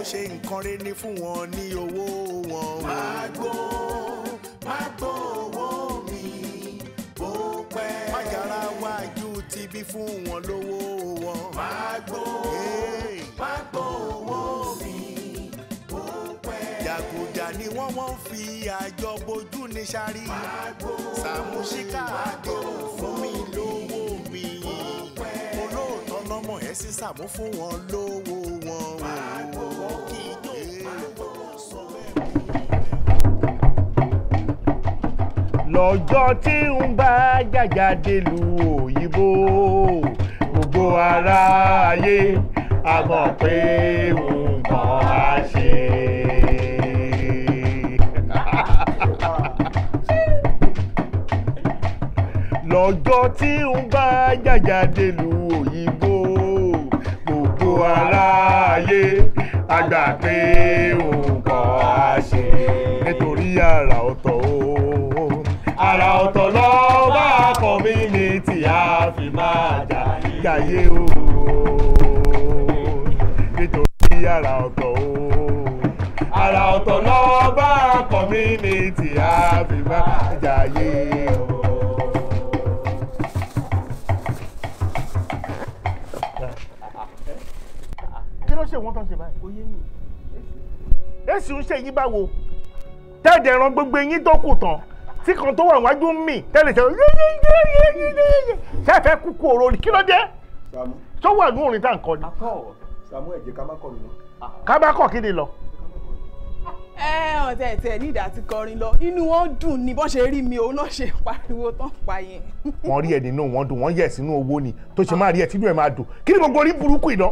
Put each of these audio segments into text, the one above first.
Ṣe nǹkan rẹ̀ ní fún wọn ní owó wọn. Má gbó owó mi bó pẹ́. Májàra wájú ti bí fún wọn lówó wọn. Má gbó owó mi bó pẹ́. Jàgùjà ni wọ́n fi àjọ bojú ní sáré. Sàmúsíkà àdéhùn fún mi lówó mi. Olóòótọ́ lọ́mọ ẹ̀ sí Sàmú fún wọn lówó wọn. Kì í jó lọ́jọ́ tí ń bá jàjà délùú òyìnbó gbogbo aráyé a mọ̀ pé nǹkan á ṣe. Lọ́jọ́ tí ń bá jàjà délùú òyìnbó gbogbo aráyé a gbà pé nǹkan á ṣe. Nítorí àrà ọ̀tọ̀ o, àrà ọ̀tọ̀ lọ́ba community a fi máa jà jàyé o. Nítorí àrà ọ̀tọ̀ o, àrà ọ̀tọ̀ lọ́ba community a fi máa jàyé o. Kí ló ṣe wọ́n tán ṣe báyìí? Èsì ń ṣe yín báwo? Tẹ́ẹ̀dẹ̀ ẹran gbogbo eyín tó kù tán tí kan tó wà wájú ń mì tẹ́lẹ̀ ṣe ṣe fẹ́ kúkú oró ni kí ló dé? Tó wà ní orin tá à ń kọ ni. Sàmú ẹ̀jẹ̀ ká má kọ̀ lọ. Ká má kọ̀ kí ni lọ? Ẹ ọ̀tẹ̀ tẹ̀ ní ìdá ti kọrin lọ, inú wọn dùn ní bọ́n ṣe rí mi òun náà ṣe pariwo tán pa yẹn. Wọ́n rí ẹ nínú wọn dùn, wọ́n yẹ̀ sínú owó ni tó ṣe máa rí ẹ tínú ẹ máa dùn. Kí ni gbogbo orí burúkú ìdán?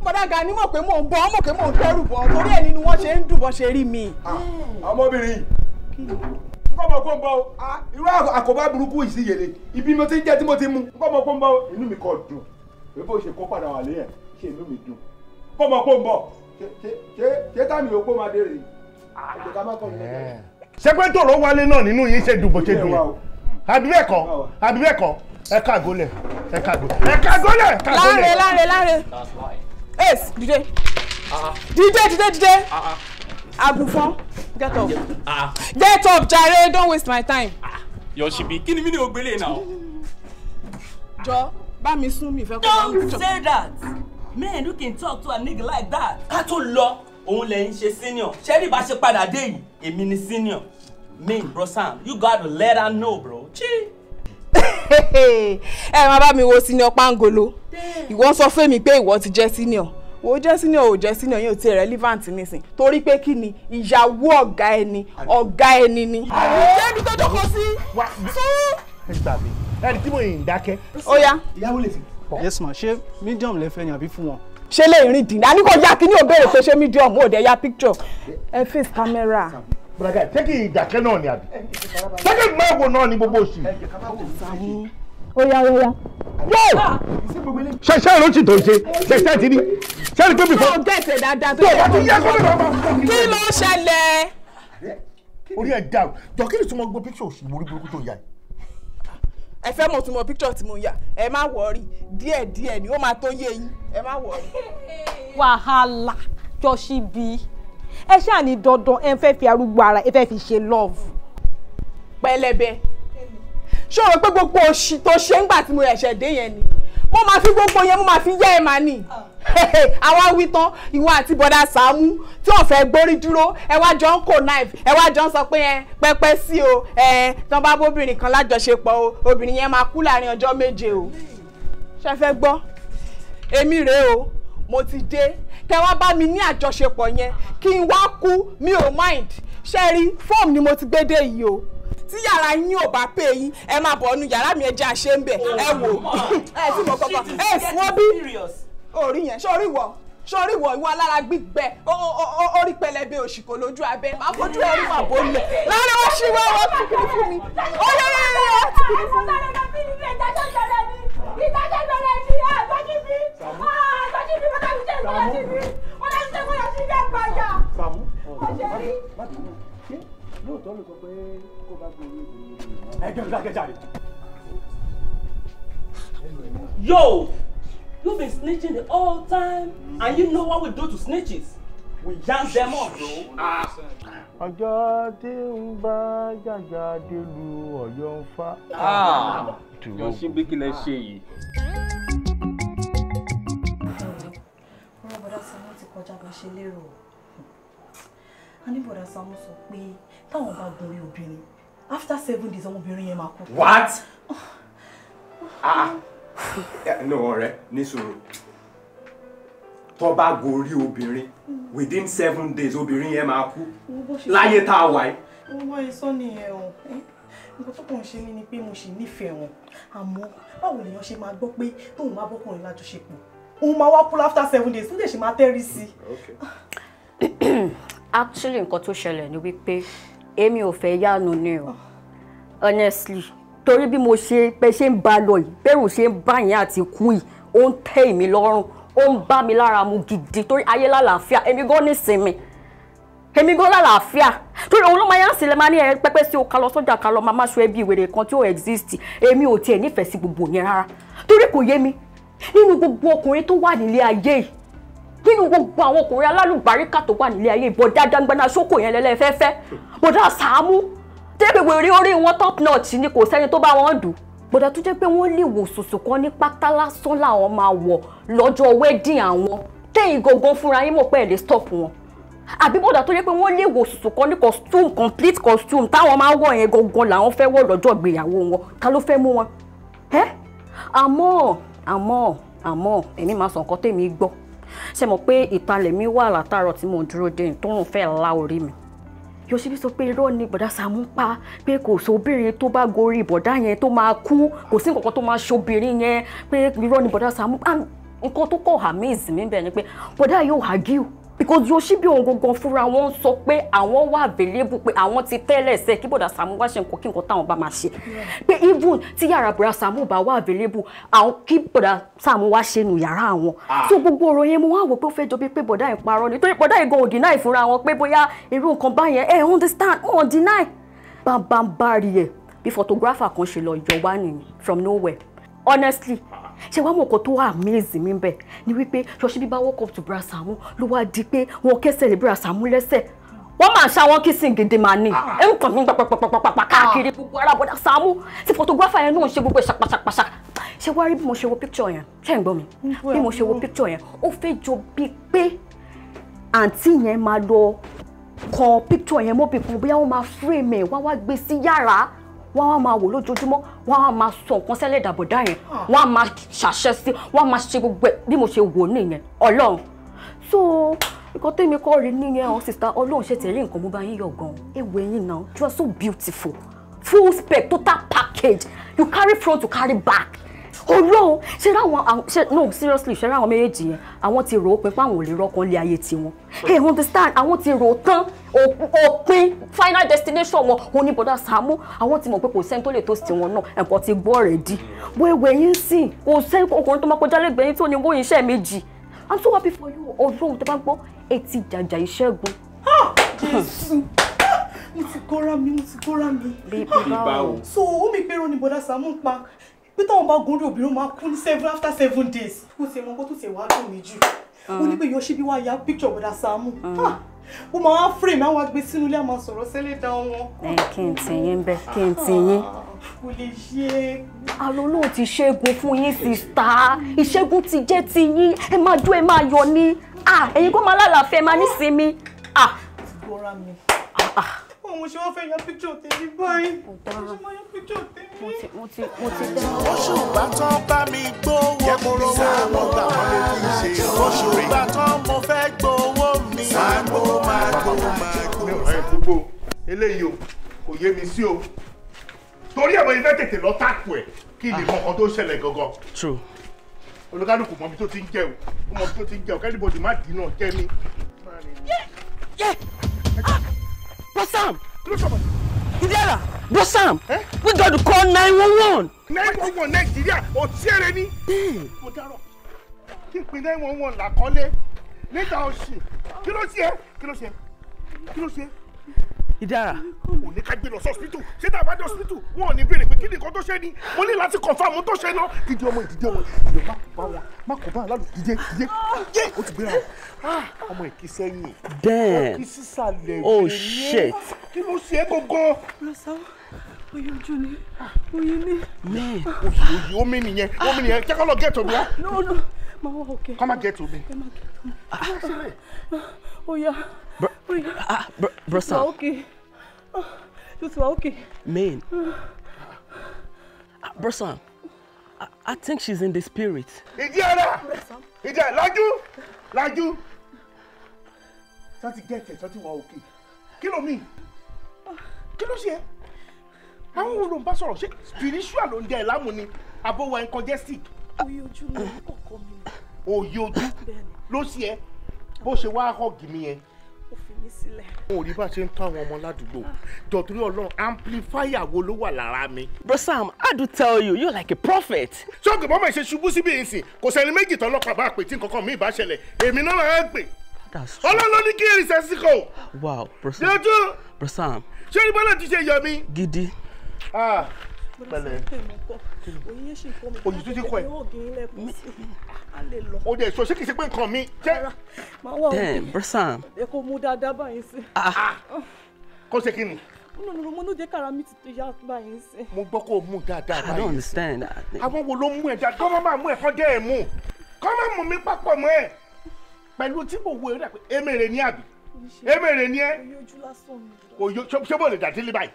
Bọ̀dá Gani mọ̀ pé mò ń bọ̀, mọ̀ pé mò ń tẹ́rù bọ̀, torí ẹ̀ nínú wọn ṣe ń dùn bọ́n ṣe rí mi. Ọmọbìnrin nǹkan mọ̀ kó ń bọ̀ o, irú àkóbá burúkú ìsíyèlè ibi mo ti ń jẹ tí mo ti mu nǹkan mọ̀ kó ń bọ̀ o, inú mi kò dùn pé bó ṣe kó padà wà léyìn ṣe inú mi dùn kó mọ̀ kó ń bọ̀ ṣé táàmì òpó máa dé rèé ẹ̀jẹ̀ ká má kọ́ mi lẹ́jọ́. Ṣé pé tòró wálé náà nínú yín ṣe dùn bó ṣe dùn yẹn? Àbí bẹ́ẹ̀ kọ́? Àbí bẹ́ẹ̀ kọ́? Ẹ káàgólẹ̀, ẹ káàgólẹ̀, ẹ káàgólẹ̀, káàgólẹ̀. Láre, Láre, Láre. Ace, dìde. Dìde, dìde, dìde. Àgùnfọ́n, get up. Get up, jàre, don't waste my time. Yọ̀ṣibí, kí ni mí ní ògbélé náà? Jọ, bá mi sún mi fẹ́ kó bá mi Don't say that. Man, you can talk to a nigga like that. Ká tó lọ, òun lẹ̀ ń ṣe senior. Ṣẹ́rí bá ṣe padà dé yìí, èmi ni senior. Man, bro Sam, you gotta let her know, bro. Chi. Ẹ máa bá mi wo senior pangolo. Ìwọ sọ fún mi pé ìwọ ti jẹ́ senior. Wo jẹ́ senior ò jẹ́ senior yóò ti relevant nísìn. Torí pé kí ni ìyàwó ọ̀gá ẹni, ọ̀gá ẹni ni. Jẹ́bi tó jókòó sí. Sún. Ẹ gbà mí, ẹni tí mo yìn dákẹ́. Ó yá. Ìyàwó lè fi. Yes ma, ṣé medium lẹ fẹ́ ni àbí fún wọn? Ṣé lè rìn dì ní? A ní kò ya kíní ò béèrè pé ṣé medium ò dẹ̀ ya picture. Ẹ face camera. Bùrọ̀dá, ṣé kí ìdákẹ́ náà ni àbí? Ṣé kí ìmáwò náà ni gbogbo òṣì? Ó yá, ó yá. Yóò! Ṣẹ̀ṣẹ̀ ló ti tó ṣe, ṣẹ̀ṣẹ̀ ti ní. Ṣé ni pé bí fọ́? Ó gẹ̀ẹ́sẹ̀ dáadáa tó Tó o bá ti yẹ kó mi bàbá. Kí ló ṣẹlẹ̀? Orí ẹ̀ dàrú. Jọ kí ni tí mo gbọ́ picture òṣì mórí burúkú tó yà yìí? Ẹ fẹ́ mọ̀ túmọ̀ picture tí mo yà, ẹ má wọrí, díẹ̀ díẹ̀ ni ó máa tó yé yín, ẹ má wọrí. Wàhálà Jọ̀ṣibí, ẹ ṣáà ní dandan ẹ fẹ́ fi arúgbó ara ẹ fẹ́ fi ṣe love. Pẹlẹbẹ, ṣé o rò pé gbogbo òṣì tó ṣe ńgbà tí mo ẹ̀ṣẹ̀ dé yẹn ni? Mo máa fi gbogbo yẹn, mo máa fi yẹ́ ẹ màá nì. Àwa wí tán, ìwọ àti bọ̀dà Sàámú tí wọ́n fẹ́ gbórí dúró, ẹ wá jọ ń kó knife, ẹ wá jọ ń sọ pé ẹ pẹpẹ sí o, ẹ tán bá bóbìnrin kan lájọṣepọ̀ o, obìnrin yẹn máa kú láàrin ọjọ́ méje o. Ṣé fẹ́ gbọ́? Èmi rèé o, mo ti dé. Kẹ wá bá mi ní àjọṣepọ̀ yẹn, kí n wá kú, mi ò mind. Ṣé rí, fóòmù ni mo ti gbé dé yìí o. Tí yàrá yín ò bá pè yín, ẹ máa bọ̀ ọ́nú yàrá mi, ẹ jẹ́ àṣẹ ń bẹ̀, ẹ wò. Ẹ tí mo kọ́kọ́, ẹ fún ọ bí. Orí yẹn, sórí wọ, sórí wọ, ìwọ alára gbígbẹ, orí pẹlẹbẹ òṣì kò lójú abẹ, máa fojú ẹrú mà bó lẹ. Lára wọ́n ṣí wọ́n wọ́n ti kiri fún mi. Ó yẹ yẹ yẹ wọ́n ti kiri fún mi. Sàmú, ṣé lóòótọ́ ló sọ pé kó bá gbé orí ìbò Ẹ jẹ́ ìdákẹ́ jáde. Yo, you've been snitching the whole time, and you know what we do to snitches. We jam them up, bro. Ọjọ́ tí ń bá jàjà délùú Ọ̀yọ́ ń fa. Yọ̀ṣíbí kí lẹ ṣe yìí. Ọ̀rọ̀ bọ̀dá Sàámú ti kọjá bá ṣe lérò. A ní bọ̀dá Sàámú sọ pé táwọn bá gorí obìnrin, after 7 days ọmọbìnrin yẹn máa kú. What? Ah, no, ọ̀rẹ́, ní sùúrù. Tó bá gorí obìnrin, within 7 days obìnrin yẹn máa kú. Láyé tá a wà yìí. Wọ́n wáyé sọ nìyẹn o. Nǹkan tó kàn ń ṣe mí ni pé mo ṣì nífẹ̀ẹ́ wọn. Àmọ́ báwo lèèyàn ṣe máa gbọ́ pé tóun bá bọ́kùnrin lájọṣepọ̀, òun máa wá kú after 7 days, tó lè ṣe máa tẹ́rí sí i? Actually, nǹkan tó ṣẹlẹ̀ ni wípé èmi ò fẹ́ yánu ni o, honestly, torí bí mo ṣe pé ṣe ń ba lọ yìí, bẹ́rù ṣe ń bá yẹn àti kú yìí, ó ń tẹ́ èmi lọ́rùn, ó ń bá mi lára mu gidi, torí ayé lálàáfíà, èmi gan nísinmi, èmi gan lálàáfíà, torí òun ló máa yá sílẹ̀ máa ní ẹ pẹ́pẹ́ sí o, ká lọ sọ́jà, ká lọ máa máṣọ ẹbí ìwèrè kan tí ó exist. Èmi ò tiẹ̀ nífẹ̀ẹ́ sí gbogbo yẹn rárá, torí kò yé mi. Nínú gbogbo ọkùnrin tó wà nílé ayé yìí, nínú gbogbo àwọn ọkùnrin alálùbáríkà tó wà nílé ayé, bọ̀dá dangbana sókò yẹn lẹ́lẹ́fẹ́fẹ́, bọ̀dá Sàámú tẹ́lẹ̀ wèrè orí wọn top notch ni, kò sẹ́ni tó bá wọn dù, bọ̀dá tó jẹ́ pé wọ́n lè wò sùsù kan ní pátá lásán làwọn máa wọ̀ lọ́jọ́ wedding àwọn, tẹ́yìn gangan fúnra yín mọ̀ pé ẹ̀ lè stop wọn, àbí bọ̀dá tó jẹ́ pé wọ́n lè wò sùsù kan ní costume, complete costume táwọn máa wọ̀ yẹn gangan làwọn fẹ́ wọ̀ lọ́jọ́ ìgbéyàwó wọn, ta ló fẹ́ mú wọn? Ẹ́ àmọ́ èmi máa sọ nǹkan tèmi gbọ́. Ṣe mọ̀ pé ìtalẹ̀ mi wà látàárọ̀ tí mò ń dúró dé tóun fẹ́ la orí mi. Yọ̀ṣíbí sọ pé irọ́ ni bọ̀dá Sàámú pa, pé kò sóbìnrin tó bá gorí bọ̀dá yẹn tó máa kú, kò sí nǹkan kan tó máa ṣobìnrin yẹn, pé irọ́ ni bọ̀dá Sàámú. Nǹkan tó kọ̀ amaze mi bẹ́ẹ̀ ni pé bọ̀dá yóò argue, because Yọ̀ṣíbí òun gangan fúnra wọn sọ pé àwọn wà available, pé àwọn ti tẹ́lẹ̀ sẹ́ kí bọ̀dá Sàámú wá ṣe nǹkan kí nǹkan táwọn bá máa ṣe, pé even tí yàrá bọ̀dá Sàámú bá wà available, àwọn kí bọ̀dá Sàámú wá ṣe nù yàrá àwọn. So gbogbo ọ̀rọ̀ yẹn, mo wá wò pé ó fẹ́ jọ bí pé bọ̀dá yẹn parọ́ ni, torí bọ̀dá yẹn gan ò deny fúnra wọn pé bóyá irú nǹkan báyẹn, ẹ understand, wọn ò deny. Bámbámbárì ẹ̀ bí photographer kan ṣe lọ yọ wá nìyí from nowhere, honestly. Ṣé wàá mọ̀ nǹkan tó wà amaze mi bẹ́ẹ̀ ni wípé Yọ̀ṣíbí bá walk up to Bra Sàámú, ló wá di pé wọn kẹsẹ̀ lè Bra Sàámú lẹ́sẹ̀, wọ́n máa ṣá wọn kissing gidi máa ní ẹ̀ ń kàn mí pàpàpàpàpà káàkiri gbogbo ara bọ̀dá Sàámú, tí photographer yẹn náà ń ṣe gbogbo ẹ̀ ṣàpàṣàpàṣà. Ṣé wàá rí bí mo ṣe wo picture yẹn? Ṣé ń gbọ́ mi? Bí mo ṣe wo picture yẹn, ó fẹ́ jọ bíi pé àǹtí yẹn máa lọ kan picture yẹn mọ́bì kan, bóyá wọ́n máa frame ẹ̀, wọ́n wá gbé sí yàrá, wọ́n á máa wò lójoojúmọ́, wọ́n á máa sọ nǹkan sẹ́lẹ̀ dàbọ̀dá yẹn, wọ́n á máa ṣàṣẹ sí, wọ́n á máa ṣe gbogbo ẹ̀. Bí mo ṣe wò nìyẹn, ọlọ́run. So nǹkan tẹ́mi kọ́ rí nìyẹn o, sister. Ọlọ́run ṣe tẹ̀lé nǹkan mo bá yín yọ̀ gan. Ewé yín náà, you are so beautiful, full spec, total package, you carry front, you carry back. Ọlọ́run ṣe ráwọn ṣe. No, seriously, ṣe ráwọn méjèèjì yẹn, àwọn ti rò ó pé páwọn ò lè rọ́kàn lé ayé tiwọn. Hey, understand, àwọn ti rò ó tán, òpin final destination wọn òun ní bọ̀dá Sàámú. Àwọn ti mọ̀ pé kò sẹ́ni tó lè tó sí wọn náà, ẹ̀kọ́ ti gbọ́ rẹ̀ di bó ewé yín sìn, kò sẹ́ni ọkùnrin tó máa kọjá lẹ́gbẹ̀ẹ́ yín tó ní wóyin iṣẹ́ méjì. I'm so happy for you. Ọlọ́run, tó bá gbọ́ etí jàjà ìṣẹ́gun. Jésù, mo ti kóra mi, mo ti kóra mi. Bí báwo? So ó mi pé irọ́ ni bọ̀dá Sàámú ń pa, pé táwọn bá gorí obìnrin máa kú ní seven after 7 days. Kó tiẹ̀ mọ nǹkan tó tiẹ̀ wá dùn mí jù, ó ní pé Yọ̀ṣíbí wá ya picture bọ̀dá Sàámú, ó máa wá frame, àwọn àgbẹ̀ sínú ilé, àmà sọ̀rọ̀ sẹ́lẹ̀ dá wọn. Ẹ kí n tì yín bẹ́ẹ̀, kí n tì yín. Kò lè ṣe. Àlọ́ lóun ti ṣẹ́gun fún yín, sister. Ìṣẹ́gun ti jẹ́ ti yín. Ẹ máa jó, ẹ máa yọ̀ ní, ẹ̀yin kó máa lálàáfẹ́, máa nísinmi. Ti gbọ́ra mi. Òun ṣe wọ́n fẹ́ ya picture tèmi báyìí. Mo ṣe máa ya picture tèmi. Mo ti dá. Oṣù bá tán bá mi gbówó mi. Sàámú gbà wọ́n lè fi ṣe. Oṣù bá tán mo fẹ́ gbowó mi. Sàámú máa gbó máa gbó. Ẹ gbogbo eléyìí o, kò yé mi sí o, torí ẹ̀ mọ̀ ifẹ̀ tètè lọ táàkù ẹ̀ kí lè mọ nǹkan tó ṣẹlẹ̀ gangan. True. Olùkálùkù mọ ibi tó ti ń jẹ o, ó mọ ibi tó ti ń jẹ o, k'anybody má dínà jẹ mí. Yeah. Bro Sam! Indiana! Bro Sam! Eh? We got to call 911! 911 Nàìjíríà ò tí èrè ní. Mo dárò kí n pin 911 làkọ́lé níta òsì. Kí ló ṣe? Kí ló ṣe? Kí ló ṣe? Ìdára. Kò ní ká gbé lọ sí hospital. Ṣé tá a bá dé hospital, wọn ò ní béèrè pé kí ni nǹkan tó ṣe ni? Mo ní láti confirm tó ṣe náà. Dídé ọmọ ìdídé ọmọ ìdídé má kò bá wọn. Má kò bá wọn lálùkù dídé dídé. Yé o ti gbéra o. Ọmọ ìkí sẹ́yìn. Damn. Ó kí sísàlẹ̀. Oh shit. Kí ló ṣe é gangan? Oye ojú ni, oye ni. Man. Oye omi nìyẹn, omi nìyẹn. Jẹ́ ká lọ get omi wá. No no, máa wá òkè. Kọ́ má get omi. Ẹ má get omi. Oya. Bro Sam. Okay. Tó ti wà okay. Man. Bro Sam, I think she's in the spirit. Ìdí ara! Ìdí ara! Lájú! Lájú! Sọ ti get ẹ̀, sọ ti wà òkè. Kí ló mean? Kí ló ṣe ẹ́? Àwọn wo ló ń bá sọ̀rọ̀? Ṣé spiritual ló ń jẹ́ ẹ̀ láàmú ni? Àbó wa incongestic. Oye ojú ni ọkọ mi. Oye ojú ló ṣe ẹ́? Bó ṣe wá hug mi yẹn. Ó fi mí sílẹ̀. Mo rí bá ṣe ń tọ́ àwọn ọmọ ládùúgbò. Dọ̀tún Ọlọ́run amplifier wo ló wà lára mi? Bro Sam, I do tell you, you're like a prophet. Ṣọ́ọ̀gì mọ́mọ́ ìṣe ṣubú síbi ìsìn, kò sẹ́ni méjì tọ́lọ́pàá bá pè tí nǹkan kan mi ìbá ṣẹlẹ̀, èmi náà máa ń pè. That's true. Ọlọ́run ló ní kí èrìṣẹ́ sí kò. Wow, Bro Sam. Dọ̀tún. Bro Sam. Ṣé ní bọ́lá ti ṣe yọ mi? Gidi. Pẹ̀lẹ́. Òyìn tó ti kọ ẹ. O dẹ̀ sọ ṣé kìí ṣe pé nǹkan mi jẹ́. Damn, Bro Sam. Ẹ kò mú dáadáa báyìí sí. Kó ṣe kí ni? Mo ní jẹ́ kára mi ti tó yá báyìí sí. Mo gbọ́ kó o mú dáadáa báyìí. I don't understand. Àwọn wo ló mú ẹ dáadáa? Kọ́ máa mú ẹ kọ́ jẹ́ ẹ̀ mú. Kọ́ máa mú mi papọ̀ mọ́ ẹ. Pẹ̀lú tí mo wo eré pé emèrè ni àbí? Emèrè ni ẹ? Òye ojú lásán mi. Òye ṣé bó lè dà délé báyìí?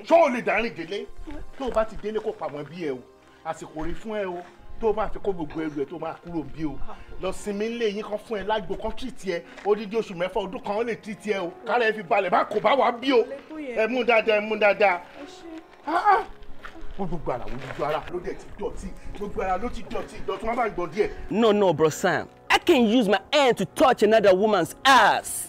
Ṣé o lè dárìn délé? Tó o bá ti délé kó pa àwọn ẹbí ẹ o. Àsìkò rí fún ẹ o. Tó o máa fi kó gbogbo ẹrù ẹ tó máa kúrò bí o. Lọ sinmi ńlé yín kan fún ẹ lágbo kan tìrìtì ẹ. Odidi oṣù mẹ́fà ọdún kan ó lè tìrìtì ẹ o. Kálẹ̀ ẹ fi balẹ̀ má kò bá wa bí o. Ẹ mú dáadáa, ẹ mú dáadáa. Gbogbo ara gbogbo ara ló dẹ̀ ti dọ̀tí. Gbogbo ara ló ti dọ̀tí. Ìdọ̀tí wọn bá ń gbọ̀n díẹ̀. No, no, Bro Sam. I can't use my hand to touch another woman's ass.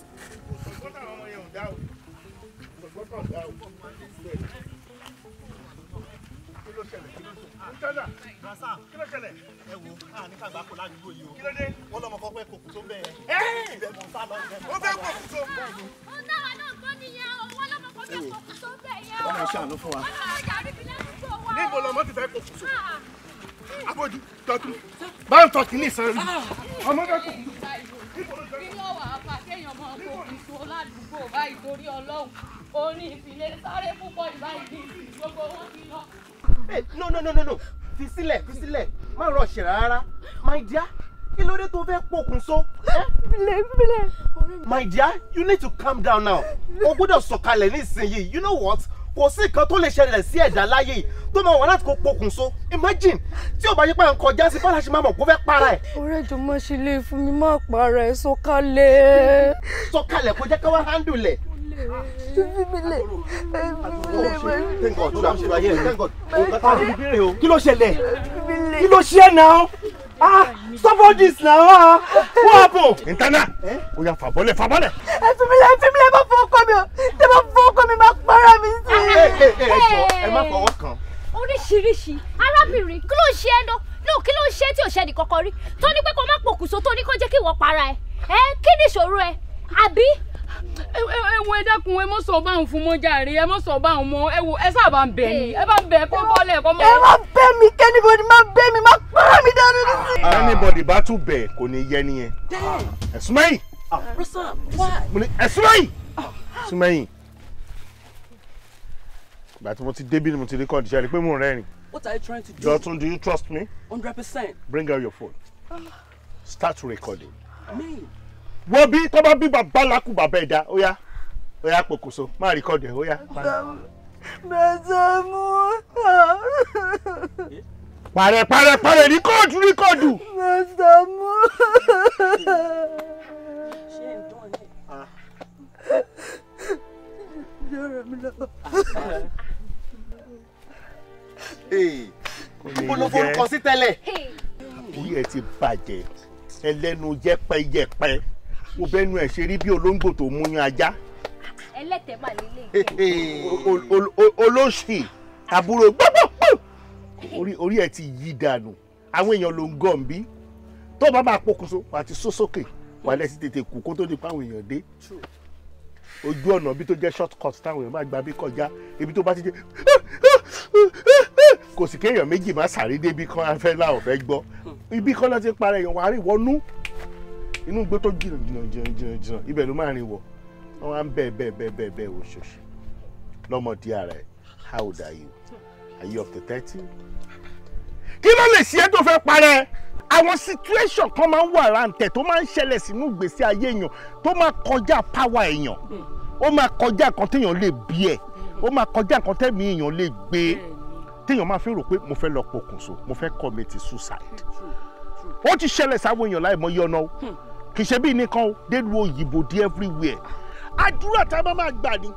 Níbo lọmọ ti fẹ́ pokùnso? Abojú dọ̀tún bá ń tọ́ kìíní ìsan rí. Ọmọ fẹ́ pokùnso. Kí ló wà á fà kéèyàn máa pokùnso ládùúgbò báyìí torí Ọlọ́run? Orin ìsìlẹ̀ sáré púpọ̀ ìbáyìí gbogbo wọn ti lọ. No, no, no, no, no. Fi sílẹ̀, fi sílẹ̀. Má rush rárá. My dear, kí ló dé tó fẹ́ pokùnso? Bílẹ̀ bílẹ̀. My dear, you need to calm down now. O gbọ́dọ̀ sọ̀kalẹ̀ nísìnyí. You know what? Kò sí nǹkan tó lè ṣẹlẹ̀ sí ẹ̀dá láyé yìí tó máa wà láti kó pokùnso. Imagine tí ò bá yí pé à ń kọjá sí bọ́lá ṣe máa mọ̀ kó fẹ́ para ẹ̀. Ọ̀rẹ́ jọ̀ọ́ má ṣe lè fún mi, má para ẹ̀, sọ̀kalẹ̀. Sọ̀kalẹ̀ kó jẹ́ ká wá handle ẹ̀. Thank God, you are here. Thank God. Kí ló ṣẹlẹ̀? Kí ló ṣe ẹ́ now? Ah, stop all this now. Ah, what happened? Intana, ó yá fàbọ́lẹ̀ fàbọ́lẹ̀. Ẹ fi mi lẹ̀, ẹ fi mi lẹ̀, má fọwọ́ kàn mí o. Tẹ́ bá fọwọ́ kàn mí, má para mi sí. Ẹ jọ̀ọ́, ẹ má fọwọ́ kàn. Oríṣiríṣi arábìnrin, kí ló ń ṣe ẹ́ ná? No, kí ló ń ṣe tí ò ṣe nìkankan rí? Tó ní pé kó má pokùnso, tó ní kó jẹ́ kí ìwọ para ẹ̀. Ẹ kí ni ìṣòro ẹ? Àbí? Ẹ wo ẹ dákun, ẹ mọ́ sọ bá òun fún mọ́ jàre, ẹ mọ́ sọ bá òun mọ́, ẹ wo ẹ sábà ń bẹ̀ ni, ẹ bá ń bẹ̀ kó bọ́lẹ̀ kó mọ́. Ẹ má bẹ̀ mí, kẹ́nìbọ̀dì má bẹ̀ mí, má para mi dànù nísìnyí. Anybody bá tún bẹ̀ kò ní yẹ nìyẹn. Ẹ̀sùn mẹ́yìn. Bro Sam, why? Ẹ̀sùn mẹ́yìn. Ẹ̀sùn mẹ́yìn. Ìgbà tí mo ti débí ni mo ti record ṣe é rí pé mò ń rẹ́rìn. What are you trying to do? Dọ̀tun, do you trust me? 100%. Bring out your phone. Start recording. Me. Wọ́n bí tọ́ bá bí bàbá lákù bàbá ẹ̀dá ó yá ó yá pokùnso má rìkọ́dù ẹ̀ ó yá. Bàtàmú. Parẹ́ parẹ́ parẹ́ rìkọ́dù rìkọ́dù. Bàtàmú. Mo lọ forúkọ sí tẹ́lẹ̀. Orí ẹ ti bàjẹ́, ẹlẹ́nu yẹ́pẹ́yẹ́pẹ́. Mo bẹ́nu ẹ̀ ṣe rí bí olóńgbò tó mú yán ajá. Ẹlẹ́tẹ̀ẹ́ mà lélẹ̀. Olóṣì àbúrò gbọ́gbọ́gbọ́. Orí ẹ ti yí dànù. Àwọn èèyàn ló ń gọ̀ ń bí. Tó bá máa pokùnso, wà á ti sún sókè. Wà á lẹ́sí tètè kú kó tó di pa àwọn èèyàn dé. Ojú ọ̀nà bí tó jẹ́ short cut táwọn èèyàn máa gba bí kọjá, ibi tó bá ti jẹ́ kò sì kéèyàn méjì má sáré débi kan afẹ́ láwọn fẹ́ gbọ́. Ibi kan láti para èèyàn wàá rìn wọnú inú igbó tó jìnnà jìnnà jìnnà jìnnà jìnnà, ibẹ̀ ló máa rìn wọ̀. Wọ́n á ń bẹ́ẹ̀ bẹ́ẹ̀ bẹ́ẹ̀ bẹ́ẹ̀ bẹ́ẹ̀ oṣooṣù lọ́mọdé ara ẹ̀. How old are you? Are you up to 30? Kí ló lè ṣe é tó fẹ́ parẹ́? Àwọn situation kan máa ń wà rántẹ̀ tó máa ń ṣẹlẹ̀ sínú ìgbésí ayé èèyàn tó máa kọjá power èèyàn, ó máa kọjá nǹkan téèyàn lè bí ẹ̀, ó máa kọjá nǹkan tẹ́mi èèyàn lè gbé, téèyàn máa fi rò pé mo fẹ́ lọ pokùnso, mo fẹ́ commit suicide. Ó ti ṣẹlẹ̀ sáwọn èèyàn láì mọyì ọ̀nà o, kì í ṣe bí nìkan o, délùú òyìnbó dé everywhere. Àdúrà tá a bá máa gbà ni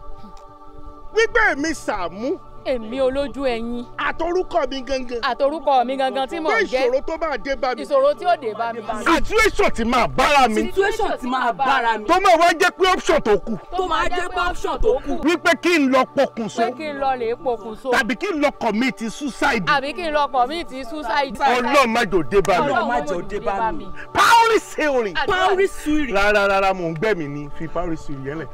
wípé èmi Sàámú, èmi olójú ẹyin, àtorúkọ mi gangan, àtorúkọ mi gangan tí mò ń jẹ́, pé ìṣòro tó máa dé bá mi, ìṣòro tí ó dé bá mi, situation tí máa bára mi, situation tí máa bára mi, tó máa wá jẹ́ pé option tó kù, tó máa jẹ́ pé option tó kù, wípé kí n lọ pokùnso, pé kí n lọ lè pokùnso, tàbí kí n lọ commit suicide, àbí kí n lọ commit suicide. Ọlọ́run má jò dé bá mi, Ọlọ́run má jò dé bá mi. Pauri sewri, pauri sewri. Rárá rárá, mò ń gbẹ̀mí ni, fi pauri sewri yẹn lẹ̀.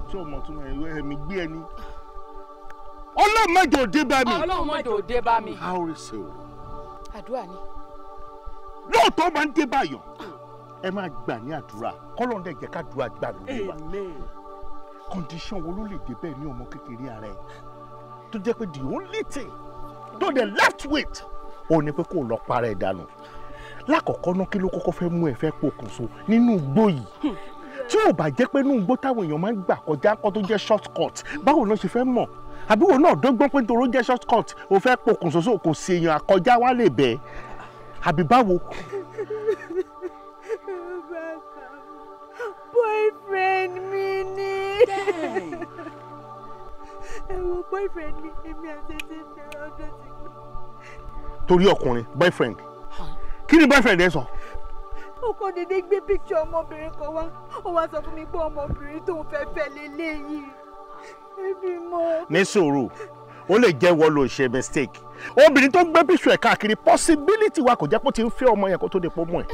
Tí o mọ̀ tún ẹ̀mí gbé ẹni. Ọlọ́run má jò dé bá mi. Ọlọ́run má jò dé bá mi. Pauri sewri. Àdúrà ni. Lóòótọ́ máa ń dé báyọ̀, ẹ máa gbà ní àdúrà, kọ́lọ́n dẹ̀ jẹ́ kádùúrà gbà lórí wa. Condition wo ló lè dé bẹ́ẹ̀ ní ọmọ kékeré ara ẹ̀ tó jẹ́ pé the only thing tó dẹ̀ left with ó ní pé kó lọ para ẹ̀ dànù. Lákọ̀ọ́kọ́ náà, kí ló kọ́kọ́ fẹ́ mú ẹ fẹ́ pokùnso nínú igbó yìí? Tí ò bá jẹ́ pé inú igbó táwọn èèyàn máa ń gbà kọjá kó tó jẹ́ short cut, báwo ló ṣe fẹ́ mọ̀? Àbí wo náà dọ́gbọ́n pé nítorí ó jẹ́ short cut o fẹ́ pokùnso, so kò sí èèyàn àkọjá wá lè bẹ́ẹ̀, àbí báwo? Boyfriend mi ni. Ẹ wo boyfriend mi, èmi àti ẹ ti ń fẹ́ra ọdún ti pẹ́. Torí ọkùnrin, boyfriend, kí ni boyfriend ẹ sọ? Ó kàn déédéé gbé picture ọmọbìnrin kan wá, ó wá sọ fún mi pé ọmọbìnrin tóun fẹ́ fẹ́ leléyìí. Èmi mọ̀. Ní sùúrù, ó lè jẹ́ wọ́n ló ṣe mistake. Obìnrin tó gbé picture ẹ̀ káàkiri, possibility wa kò jẹ́ pé ó ti ń fẹ́ ọmọ yẹn kó tó dé pọ́ mọ́ ẹ̀.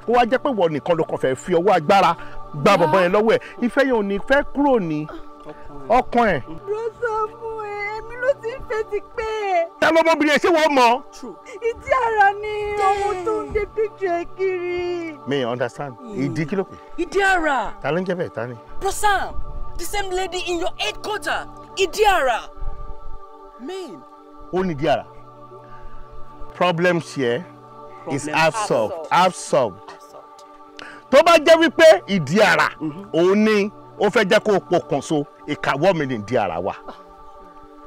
Kó wá jẹ́ pé wọ́n nìkan ló kàn fẹ́ fi ọwọ́ agbára gba bọ̀bọ̀ yẹn lọ́wọ́ ẹ̀. Ìfẹ́ yẹn ò ní fẹ́ kúrò ní ọkàn ẹ̀. Rọ́sà mú ẹ, èmi ló ti ń fẹ́ ti pẹ́. Ta lọmọbìnrin ẹ ṣé wọ́n mọ̀? Ìdí ara ni ọmọ tó ń gbé picture ẹ kiri. Mi understand. Ìdí kí ló pè? Ìdí ara. Ta ló ń jẹ́ bẹ́ẹ̀ ta ni? Bro Sam, the same lady in your headquarter, ìdí ara. Man. Ó ní ìdí ara. Problems here is absorbed. Absorbed. Tó bá jẹ́ wípé ìdí ara òun ni ó fẹ́ jẹ́ kó o pokùnso, ìkàwọ́ mi ní ìdí ara wa.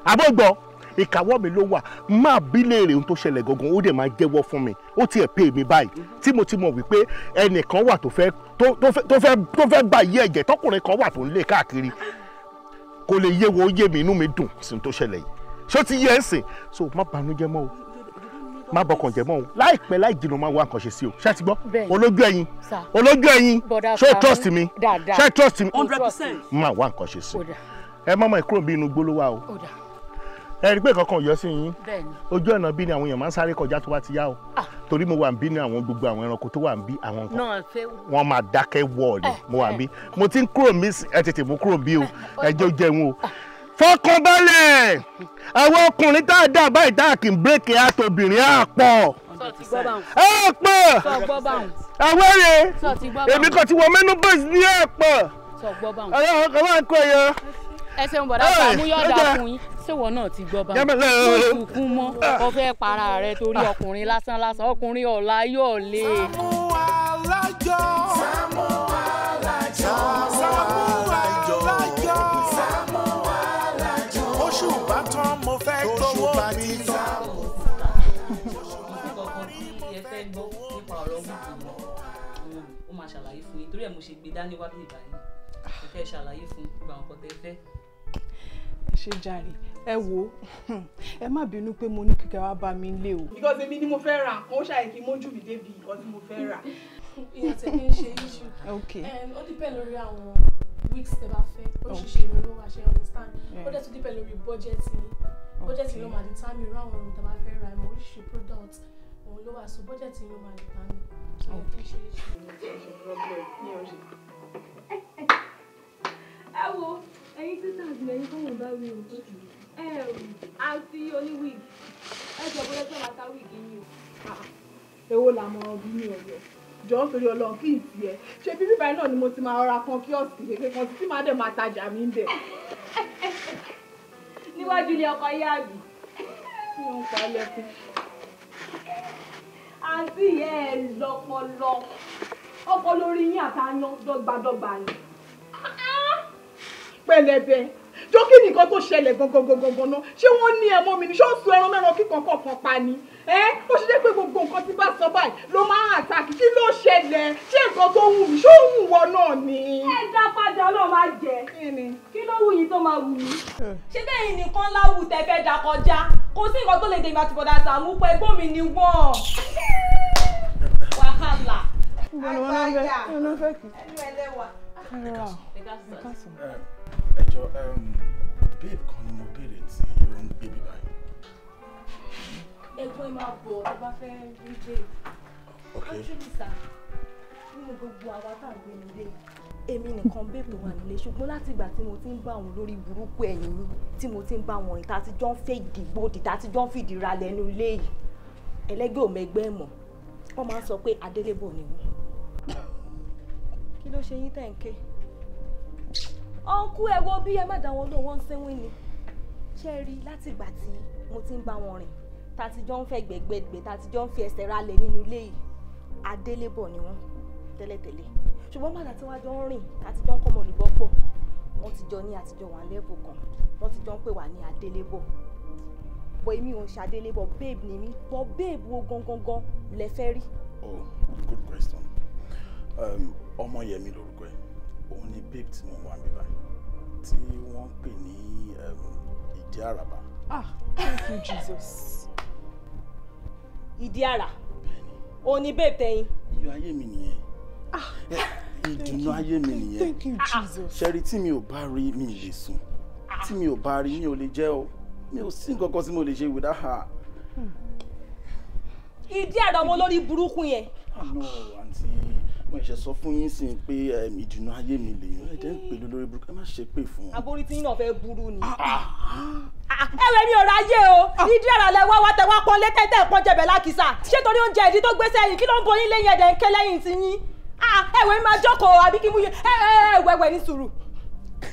Àbọ̀gbọ́, ìkàwọ́ mi ló wà. Máa bí léèrè ohun tó ṣẹlẹ̀ gangan, ó dẹ̀ máa jẹ́wọ́ fún mi. Ó tiẹ̀ pè mí báyìí tí mo ti mọ̀ wípé ẹnìkan wà tó fẹ́ tó fẹ́ bá yé ẹ̀jẹ̀, tọkùnrin kan wà tó ń lé káàkiri. Kò lè yé wo, ó yé mi, inú mi dùn sí ohun tó ṣẹlẹ̀ yìí. Ṣé ó ti yé ẹ̀ ń sìn? So má banújẹ́ mọ́ o, má bọkàn jẹ́ mọ́ o, láìpẹ́ láì jìnnà máa wá nǹkan ṣe sí o. Ṣé ti gbọ́? Olójú ẹyin, olójú ẹyin, ṣé o trust mi? Ṣé o trust mi? 100%. Máa wá nǹkan ṣe sí o. Ẹ má mọ̀ kúrò bí inú igbó ló wà o. Ẹ rí i pé kankan yọ sí yín. Ojú ọ̀nà bí ni àwọn èèyàn máa ń sáré kọjá tó bá ti yá o. Torí mo wà ń bí ní àwọn gbogbo àwọn ẹranko tó wà ń bí àwọn nǹkan. Wọ́n máa dákẹ́ wọ̀ ni mo wà ń bí. Mo ti ń kúrò mí, ẹ tètè mú kúrò bí o. Ẹ jẹ́ ó jẹun o. Fọkànbalẹ̀, àwọn ọkùnrin tá a dá báyìí tá a kì í bírèkì àtòbìnrin á pọ̀. Á pọ̀. Àwọn èrè èmi kan ti wọ menopause ní á pọ̀. Ọlọ́run kan máa ń kó ẹyọ. Ẹ ṣeun bọ̀dá Sàámú, yọ̀ọ̀dà fún yín. Ṣéwọ náà ti gbọ́ bá wọn? Mo sunkún mọ́, o fẹ́ para rẹ torí ọkùnrin lásán lásán, ọkùnrin ọ̀la yóò lé. Sàámú Alájọ. Sàámú Alájọ. Sàámú Alájọ. Sàámú Alájọ. Oṣù bá tán mo fẹ́ gbowó mi. Nǹkan tí ẹ fẹ́ gbọ́ nípa ọ̀rọ̀ wíìgì mi, ó máa ṣàlàyé fún yín, torí ẹ̀ mo ṣe gbé dání wá bí ìbáyìí. Mo fẹ́ ṣàlàyé fún gbogbo àwọn nǹkan tẹ́ fẹ́. Ẹ ṣe jàre, ẹ wo, ẹ má bínú pé mo ní kíkẹ́ wá bá mi lé o. Because èmi ni mo fẹ́ ra nǹkan, ó ṣàyè kí mójú mi débi nǹkan tí mo fẹ́ rà. Ìyẹn tẹ kí n ṣe issue. Okay. Ó depend lórí àwọn wigs tẹ́ bá fẹ́, oríṣiríṣi irun ló wà, ṣe understand. Ó dẹ̀ tún depend lórí budget yín. Budget yín ló máa determine irú àwọn irun tẹ́ bá fẹ́ rà, ìmọ̀ oríṣiríṣi product òun ló wà, so budget yín ló máa determine. So ìyẹn kí n ṣe issue. Ẹ̀yin sisters mi, ẹ̀yin kọ́ wọ́n bá wí o. Àǹtí oníwig, ẹ jọ bóyá tí wọ́n máa ta wig yín o. Èwo làmọ̀ràn bí mi ọ̀yọ́? Jọ̀ọ́ nítorí Ọlọ́run kí n tiẹ̀. Ṣé bíbí báyìí náà ni mo ti máa ra kan kíọ̀sì kékeré kan tí màá dẹ̀ máa tajà mí ń bẹ̀. Níwájú ilé ọkọ yá àbí. Kí ló ń pa lẹ́kún? Àǹtí yẹn ẹ lọ́pọlọ. Ọpọlọ orí yín àtàyàn dọ́gbadọ́gba ni. Pẹ̀lẹ́bẹ̀, jọ kí nìkan tó ṣẹlẹ̀ gangan gangan náà? Ṣé wọ́n ní ẹmọ mi ni? Ṣé ó sọ ẹran mẹ́ran kíkan kọ̀ọ̀kan pa ni? Ó ṣe jẹ́ pé gbogbo nǹkan tí bá sọ báyìí ló máa ń àtàkì. Kí ló ṣẹlẹ̀? Ṣé nǹkan tó wù mí? Ṣé ó wù wọ náà ni? Ẹ dá padà, Ọlọ́run máa jẹ. Kí ló wù yín tó máa wù mí? Ṣé bẹ́ẹ̀ nìkan láwù tẹ fẹ́ dà kọjá? Kò sí nǹkan tó lè dé ìgbà tí bọ̀dà Sàámú pé ẹ̀gbọ́n mi ni wọ́n. Wàhálà. Àgbàyà ẹnu ẹlẹ́wà. Ẹ jọ, babe kan ni mo béèrè tí ó ń gbé mi báyìí. Ẹ̀gbọ́n ẹ máa bọ̀ tó bá fẹ́ rí babe. Okay. Actually sir, nínú gbogbo àwa tá à ń gbé nílé, èmi nìkan babe tó wà nílé, ṣùgbọ́n láti ìgbà tí mo ti ń bá àwọn olórí burúkú ẹ̀yìn mi, tí mo ti ń bá wọn rìn, tá a ti jọ ń fẹ́ ìdìgbòdì, tá a ti jọ ń fìdí ra lẹ́nu ilé yìí, ẹlẹ́gbẹ́ ò mẹgbẹ́ mọ̀, wọ́n máa ń sọ pé adélébọ̀ ni wọ́n. Kí ló ṣe yín tẹ̀ ń ké? Ọ̀nkú ẹ wo bí ẹ má dá wọn lóhùn, wọ́n ń sínwín ni. Ṣé ẹ rí láti ìgbà tí mo ti ń bá wọn rìn, tá a ti jọ ń fẹ́ gbẹ̀gbẹ̀gbẹ̀, tá a ti jọ ń fi ẹsẹ̀ ralẹ̀ nínú ilé yìí, adélébọ̀ ni wọ́n tẹ́lẹ̀tẹ́lẹ̀. Ṣùgbọ́n bàtà tí wọ́n jọ ń rìn, tá a ti jọ ń kọ́ ọmọ olùbọ́ pọ̀, wọ́n ti jọ ní àtijọ́ wà lẹ́bù kan, wọ́n ti jọ ń pè wá ní adélébọ̀. Bọ̀ èmi ò ń ṣe adélébọ̀, babe ni mí, bọ̀ babe wo gangan gan lẹ fẹ́ rí? Oh, good question. Ọmọyẹmí lorúkọ ẹ̀. Òun ni babe tí mo wà níbí báyìí, tí wọ́n ń pè ní Ìdí Àràbà. Ah, thank you Jesus. Ìdí àrà? Òun ni babe tẹ̀yin. Iyọ̀ ayé mi nìyẹn. Ìdùnnú ayé mi nìyẹn. Thank you Jesus. Ṣẹ́rí tí mi ò bá rí mi lè sùn, tí mi ò bá rí mi ò lè jẹ́ o, mi ò sí nǹkan kan tí mo lè ṣe without her. Ìdí àrà ọmọ olórí burúkú yẹn. No, àǹtí, mo ṣe sọ fún yín sí pé ìdùnnú ayé mi lèyàn, ẹ jẹ́ ń pè lórí burúkú, ẹ má ṣe pè fún un. Aborí tí yín náà fẹ́ burú ni. Ẹ̀wẹ̀ mi ò ráyè o, ìdí àrà lẹ wá wá tẹ wá pọ́n lé tẹ́tẹ́ pọ́n jẹ̀bẹ̀ lákìsà. Ṣé torí oúnjẹ ìdí tó gbé sẹ́yìn kí ló ń bo yín lẹ́yìn ẹ̀dẹ̀ ń ké lẹ́yìn ti yín? Ẹ̀wẹ̀ mi máa jókòó àbí kí mú yín ẹ̀wẹ̀wẹ̀ ní sùúrù.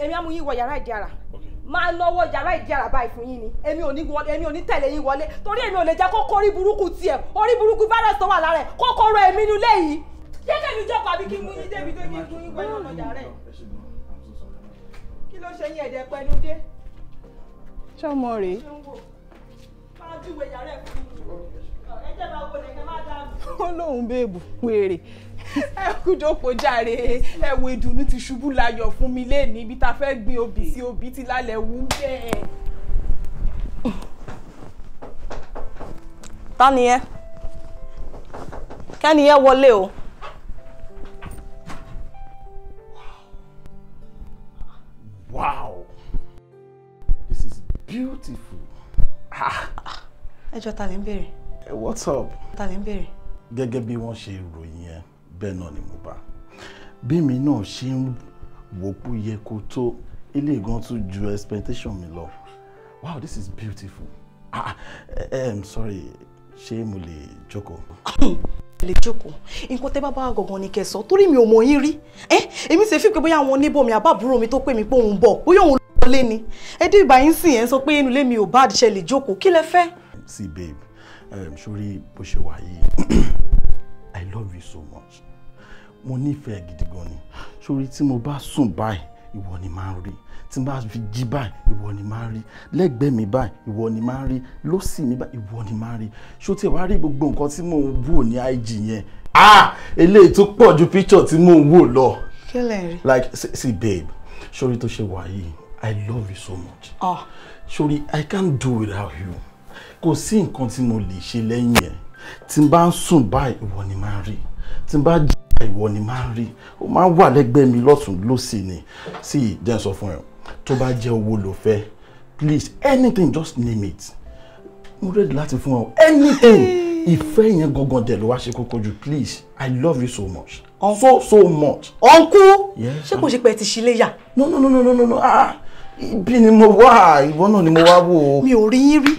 Èmi á mú yín wọ yàrá ìdí àrà. Máa lọ́wọ́ yàrá ìdí àrà báyìí fún yín ni. Èmi ò ní tẹ̀lé yín wọlé torí èmi ò lè jẹ́ kó kórí burúkú tiẹ̀, orí burúkú virus tó wà lára ẹ̀ kó kóró èmi nulẹ̀ yìí. Ṣé kẹ́mi jókòó àbí kí mú yín débi tó kí mú yín wọ inú ọ̀nà yàrá ẹ̀? Kí ló ṣe yín ẹ̀dẹ̀ pẹ̀lú dé? Ṣọmọ rèé. Máa júwe yàrá ẹ̀ fún mi. Ẹ jẹ́ máa wo lẹ̀kẹ́ máa dá mi. Ó lóun béèbù wèrè. Ẹ kú jókòó jàre. Ẹ wo ìdùnnú ti ṣubú layọ̀ fún mi léèní ibi tá a fẹ́ gbin obì sí, obì ti lálẹ́ wú bẹ́ẹ̀. Ta ni ẹ? Kẹ́ni ẹ wọlé o. Wow, this is beautiful. Ẹ jọ̀ọ́, ta lẹ ń béèrè? What's up? Ta lẹ ń béèrè? Gẹ́gẹ́ bí wọ́n ṣe ròyìn ẹ, bẹ́ẹ̀ náà ni mo bá. Bí mi náà ṣe ń wò pó yẹ kó tó, ilé gan tún ju expectation mi lọ. Wow, this is beautiful. Sorry, ṣé mo lè jókòó? Lè jókòó. Nǹkan tẹ́ bá bá gangan ni kẹ́ sọ, torí mi ò mọ̀ yín rí. Èmi ṣe fi pé bóyá àwọn oníbọ̀ mi àbábúrò mi tó pè mí pé òun bọ̀, bóyá òun ló lé ni. Ẹ dé ìgbà yín sì ẹ̀ ń sọ pé inú ilé mi ò bá àdìṣe lè jókòó, kí lẹ fẹ́? See babe, sórí bó ṣe wà yìí, I love you so much. Mo nífẹ̀ẹ́ gidi gan ni. Sórí tí mo bá sùn báyìí, ìwọ ni máa ń rí. Tí n bá fi jí báyìí, ìwọ ni máa ń rí. Lẹ́gbẹ̀ẹ́ mi báyìí, ìwọ ni máa ń rí. Lósì mi báyìí, ìwọ ni máa ń rí. Ṣó tí ẹ wá rí gbogbo nǹkan tí mò ń wò ní IG yẹn? Ah! Eléyìí tó pọ̀ ju picture tí mò ń wò lọ. Kí lẹ̀ ń rí? Like, see babe, sórí tó ṣe wà yìí, I love you so much. Sórí, I can't do without you. Kò sí nǹkan tí mo lè ṣe lẹ́yìn ẹ̀. Tí n bá ń sùn báyìí, ìwọ ni máa ń rí. Tí n bá jí báyìí, ìwọ ni máa ń rí. Ó máa ń wà lẹ́gbẹ̀ẹ́ mi lọ́tùn lósì ni. Sí, jẹ́ n sọ fún ẹ, tó bá jẹ́ owó ló fẹ́, please, anything, just name it. Mo ready láti fún ẹ, anything. Ìfẹ́ yẹn gangan dẹ̀ ló wá ṣe kókó jù. Please, I love you so much. So so much. Ọ̀nkú, Yes. ṣé kò ṣe pé ẹ ti ṣílé yà? No, no, no, no, no, no, no. Ah, Ibi ni mo wà, ìwọ náà ni mo wá wò. Mi ò rí yín rí.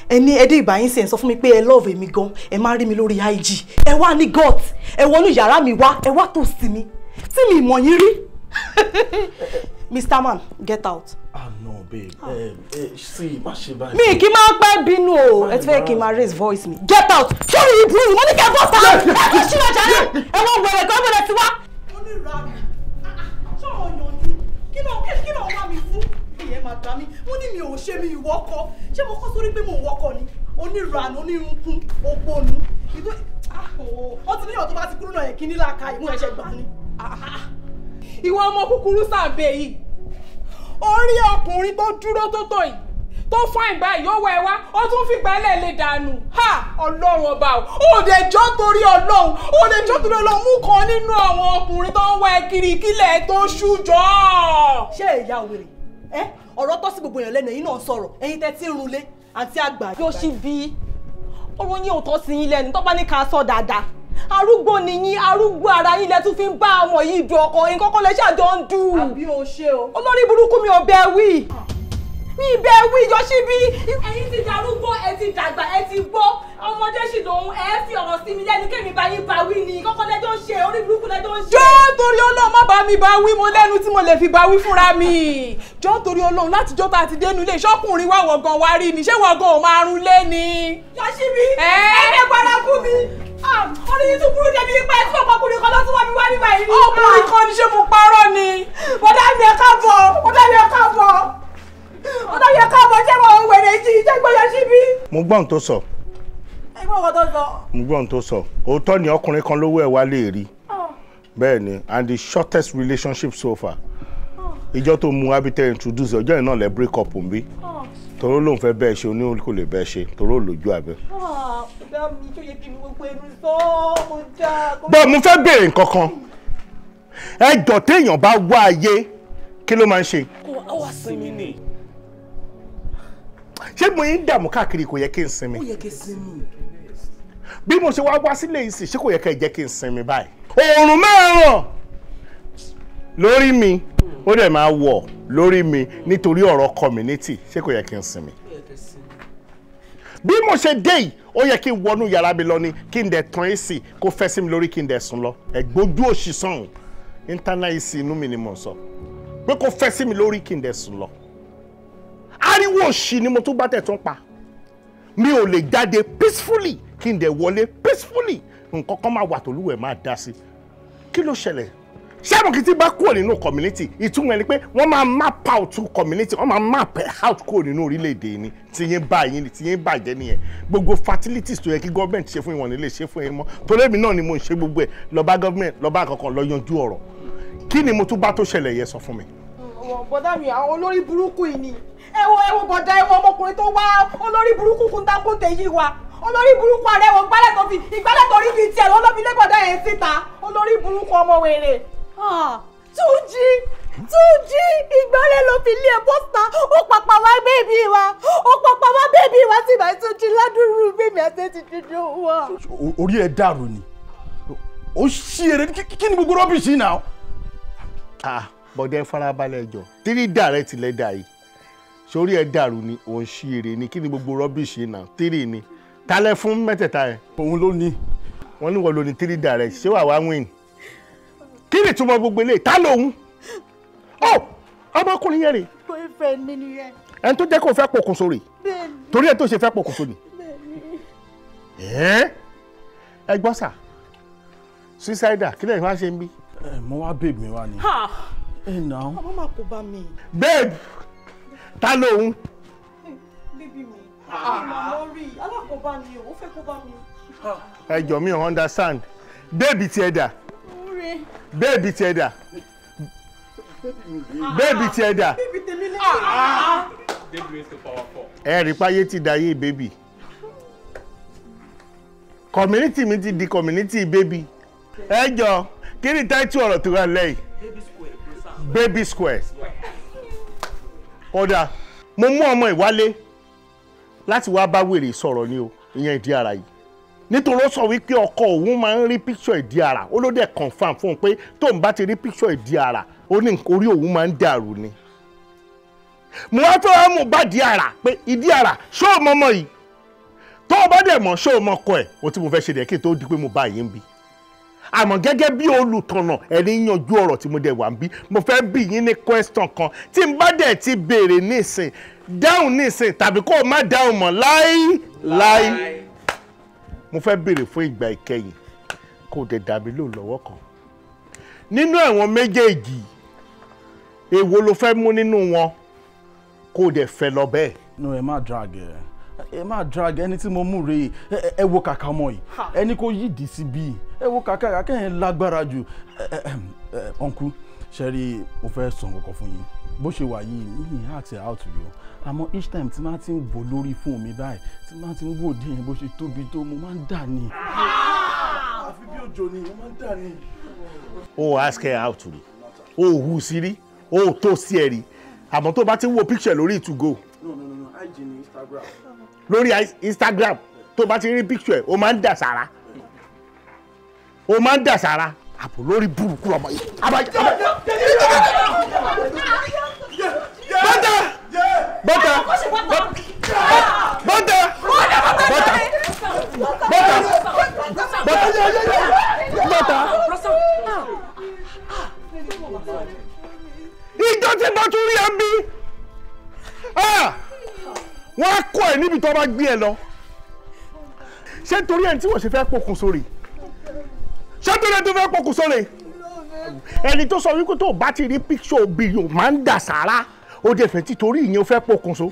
Ẹni ẹdẹ ìbáyín sì ń sọ fún mi pé ẹ love mi gan, ẹ máa rí mi lórí IG. Ẹ wá ní gut, ẹ wọnú yàrá mi wá, ẹ wá tòsí mi. Tí mi mọ̀ yín rí. Mr. Man, get out. Ah no, babe. See, má ṣe báyìí. Mi kì í máa pẹ́ bínú o. Ẹ ti fẹ́ kí n máa raise voice mi. Get out! Sórí ìbúrú, mo ní kẹ́ bọ́ ta! Ẹ kò ṣí ọjà rẹ̀! Ẹ wọ́n wẹ̀rẹ̀ kan bẹ̀rẹ̀ sí wá. Onírànù. Ṣọ́ọ̀ yàn ni. Kí ló wá mi fún? Ìyẹn máa dá mi. Wọ́n ní mi ò ṣe mi ìwọ́kọ. Ṣé mo kọ́ sórí pé mo ń wọ́kọ ni? Onírànù, onírúnkún, òpònú. Ó ti níyàn tó bá ti kúrú náà yẹ kí ní làákà ìmú ẹ̀ṣẹ̀ gbà ni. Ìwọ ọmọ kúkúrú sàbẹ̀ yìí, orí ọkùnrin tó dúró tó tó yìí tó fáìn báyìí ó wá ẹ wá, ó tún fìgbà lẹ̀ lè dànù. Ha, ọlọ́run ọba o, ò lè jọ́ torí ọlọ́run, ò lè jọ́ torí ọlọ́run, mú kan nínú àwọn ọkùnrin tó ń wá ẹ kiri kílẹ̀ tó ṣú jọ. Ṣé ìyá wèrè ẹ ọ̀rọ̀ tọ́ sí gbogbo èèyàn lẹ́nu, ẹ̀yin náà sọ̀rọ̀, ẹ̀yin tẹ́ tí ń runlé àǹtí àgbà. Yóò ṣì bí ọ̀rọ̀ yín ò tọ́ sí yín lẹ́nu tó bá ní ká sọ dáadáa. Arúgbó ni yín, arúgbó ara yín lẹ tún fi ń bá ọmọ yìí du ọkọ yín kọ́kọ́ lẹ ṣàjọ ń dù. Àbí o ṣe o. Olórí burúkú mi ò bẹ wí. Mi bẹ wí Yọ̀ṣíbí. Ẹ̀yin ti darúgbó, ẹ ti dàgbà, ẹ ti gbó. Ọmọdé sì lòun, ẹ fi ọ̀rọ̀ sí mi lẹ́nu kémi bá yín bá wí ni. Kọ́kọ́ lẹ́jọ́ ń ṣe, orí burúkú lẹ́jọ́ ń ṣe. Jọ́ torí Ọlọ́run má bá mi bá wí, mo lẹ́nu tí mo lè fi bá wí fúnra mi. Jọ́ torí Ọlọ́run láti jọ́ tá a ti dénú ilé, ṣọ́kùnrin wá wọ̀gàn wá rí ni, ṣé wọ̀gàn ò máa run lé ni? Yọ̀ṣíbí, ẹ ẹ gbọ́dọ̀ kú mi. Orí yìí tún burú débi ipa ẹ̀ tí ọkùnrin kan ló tún wá mi wá nígbà yìí. Ọkùnrin kan ni, ṣé mo parọ́ ni? Bọ́dá mi ẹ káàbọ̀, bọ́dá mi ẹ káàbọ̀, bọ́dá mi ẹ káàbọ̀, ṣé mo wèrè jí, ṣé gbọ́ Yọ̀ṣíbí? Mo gbọ́ ohun tó sọ. Ẹ gbọ́ ohun tó sọ. Mo gbọ́ ohun tó sọ. Òótọ́ ni ọkùnrin kan lówó ẹ̀ wá lè rí. Bẹ́ẹ̀ ni, and the shortest relationship so far. Ìjọ tó mú Abite introduce ọjọ́ yìí náà lẹ break up nbí. Toró lòun fẹ́ bẹ́ẹ̀ ṣe, oní kò lè bẹ́ẹ̀ ṣe, toró lójú abẹ́. Bọ́ọ̀ mo fẹ́ béèrè nǹkan kan. Ẹ jọ̀ọ́ téèyàn bá wá ayé, kí ló máa ń ṣe? Kó wá sinmi ni. Ṣé mo yín dààmú káàkiri kò yẹ kí n sinmi? Ó yẹ kí n sinmi. Bí mo ṣe wá wá sílé yìí sì, ṣé kò yẹ kí ẹ jẹ́ kí n sinmi báyìí? Oòrùn mẹ́ràn lórí mi, ó dẹ̀ máa wọ̀ lórí mi nítorí ọ̀rọ̀ community, ṣé kò yẹ kí n sinmi? Bí mo ṣe dé yìí, ó yẹ kí n wọnú yàrá mi lọ ni, kí n dẹ̀ tan AC kó fẹ́ sí mi lórí kí n dẹ̀ sùn lọ. Ẹ̀gbójú òṣì sọ̀hún, internal AC inú mi ni mò ń sọ. Pé kó fẹ́ sí mi lórí kí n dẹ̀ sùn lọ. Ariwo òṣì ni mo tún bá tẹ̀ tún pa. Mi ò lè jáde peacefully kí n dẹ̀ wọlé peacefully. Nǹkan kan máa wà tòlúwẹ̀ máa dá sí. Kí ló ṣẹlẹ̀? Ṣé kí tí bá kúrò nínú community, ìtumọ̀ ẹni pé wọ́n máa map out community, wọ́n máa map out kúrò nínú orílẹ̀-èdè ni, tí yín bá yín ni, tí yín bàjẹ́ nìyẹn. Gbogbo fertilities tó yẹ kí gọ́ọ̀mẹ̀ntì ṣe fún ìwọ̀n nílé ṣe fún yín mọ́. Torí èmi náà ni mo ń ṣe gbogbo ẹ̀, lọ bá gọ́ọ̀mẹ̀ntì, lọ bá kankan, lọ yanjú ọ̀rọ̀. Kí ni mo tún bá tó ṣẹlẹ̀ yẹn sọ fún mi? Bọ́dá mi, àwọn olórí burúkú yìí ni. Ẹ wo bọ̀dá, ẹ wo ọmọkùnrin tó wá olórí burúkú kúntakúnte yìí wá. Olórí burúkú ààrẹ wọn gbálẹ̀ tó fi ìgbálẹ̀ tó rí bíi tiẹ̀ lọ́lọ́ fi lé bọ̀dá yẹn síta. Olórí burúkú ọmọ wèrè. Túnjí, Túnjí, ìgbálẹ̀ ló fi lé ẹ bọ́sà, ó pàpà wá bébí wa, ó pàpà wá bébí wa sí ìbá Túnjí ládùúrú bèmí àti ti dúdú wa. Orí ẹ dàrú ni, ó ṣí eré, kí ni gbogbo rọ́bìṣì náà? Ah, bọ̀dẹ̀ farabalẹ̀ jọ, tírí dàrẹ́ tilẹ̀ dà yìí, sórí ẹ dàrú ni, òun ṣí eré ni, kí ni gbogbo rọ́bìṣì náà, tírí ni, talẹ̀ fún mẹ́tẹ̀ẹ̀ta yẹn. Òun ló ní. Wọ́n ní wọ́n ló ní tírí dàrẹ́, ṣé wàá wá win? Kí ni ìtumọ̀ gbogbo eléyìí? Ta lòun? Ọ ọmọkùnrin yẹn rè. Boyfriend mi nìyẹn. Ẹni tó jẹ́ kó fẹ́ pokùnso rè. Bẹ́ẹ̀ni. Torí ẹ tó ṣe fẹ́ pokùnso ni. Bẹ́ẹ̀ni. Ẹ gbọ́ sà, suicider kí lẹ́yìn wá ṣe ń bí. Ẹ mo wá babe mi wá ni. Ẹ nà án. Ọmọ máa kó bá mi. Babe, ta lòun? Bébí mi, màmá rí alákòóbá ni o, ó fẹ́ kó bá mi. Ẹ jọ̀ọ́ mi ò understand. Babe tiẹ̀ dà. Bébì tiẹ̀ dà. Bébì tiẹ̀ dà. Ẹ rí páyé ti dayé bébì. Community mi ti di community bébì. Ẹ jọ kí ni táìtù ọ̀rọ̀ tó wà lẹ́yìn? Baby square. Kódà mo mú ọmọ ìwálé láti wá bá wèrè sọ̀rọ̀ ni o, ìyẹn ìdí ara yìí. Nítorí ó sọ wípé ọkọ òun máa ń rí picture ìdí ara, ó ló dẹ̀ confam fún un pé tóun bá ti rí picture ìdí ara, ó ní orí òun máa ń dàrú ni. Mo wá fẹ́ wá mú bá di àrà pé ìdí àrà ṣó o mọ ọmọ yìí? Tó o bá dẹ̀ mọ̀ ṣó o mọ ọkọ ẹ̀? O tí mo fẹ́ ṣe dẹ̀ kí n tó di pé mo bá yín bí. Àmọ́ gẹ́gẹ́ bí olùtọ̀nà ẹni yanjú ọ̀rọ̀ tí mo dẹ̀ wà ń bí, mo fẹ́ bí yín ní question kan tí n bá dẹ̀ ti béèrè nísìn, dáhùn nísìn tàbí kó o má dáhùn mọ́ láí láí. Mo fẹ́ béèrè fún ìgbà ìkẹyìn kó o dẹ̀ dàbí lò lọ́wọ́ kan. Nínú àwọn méjèèjì, èwo ló fẹ́ mú nínú wọn kó o dẹ̀ fẹ́ lọ bẹ́ẹ̀? No, ẹ má drag ẹ. Ẹ má drag ẹni tí mo mú rèé. Ẹ wo kàkà ọmọ yìí, ẹni kò yídìí síbí, ẹ wo kàkà kàkà yẹn lágbára jù. Uncle, ṣẹ́rí mo fẹ́ sọ nǹkan fún yín. Bó ṣe wà yìí, mi ì ask her out yìí o. Àmọ́ each time tí máa ti ń wò lórí fóònù mi báyìí, tí máa ti ń wò díẹ̀ yẹn bó ṣe tóbi tó, mo máa ń dà ní. Àfi bí òjò ni, mo máa ń dà ní. O ask her out rí, o hù sí rí, o tó sí ẹ rí. Àmọ́ tó bá ti ń wo picture lórí ìtúgò. No, no, no, no, IG ni Instagram. Lórí Instagram tó bá ti rí picture ẹ, o máa ń dà sára, o máa ń dà sára. Àpò lórí burúkú ọmọ yìí. Bọ́tà bọ́tà bọ́tà bọ́tà bọ́tà bọ́tà. Ìjọ tí bá tún rí ẹ bí, wọ́n á kọ́ ẹ níbi tó bá gbé ẹ lọ. Ṣé torí ẹni tí wọ́n ṣe fẹ́ pokùn sórí? Ṣé torí ẹni tó fẹ́ pokùn sórí? Ẹni tó sọ wípé tó bá ti rí píkṣọ obìnrin máa ń dà sára, ó dẹ̀ fẹ́ tí torí ìyẹn ó fẹ́ pokùn so.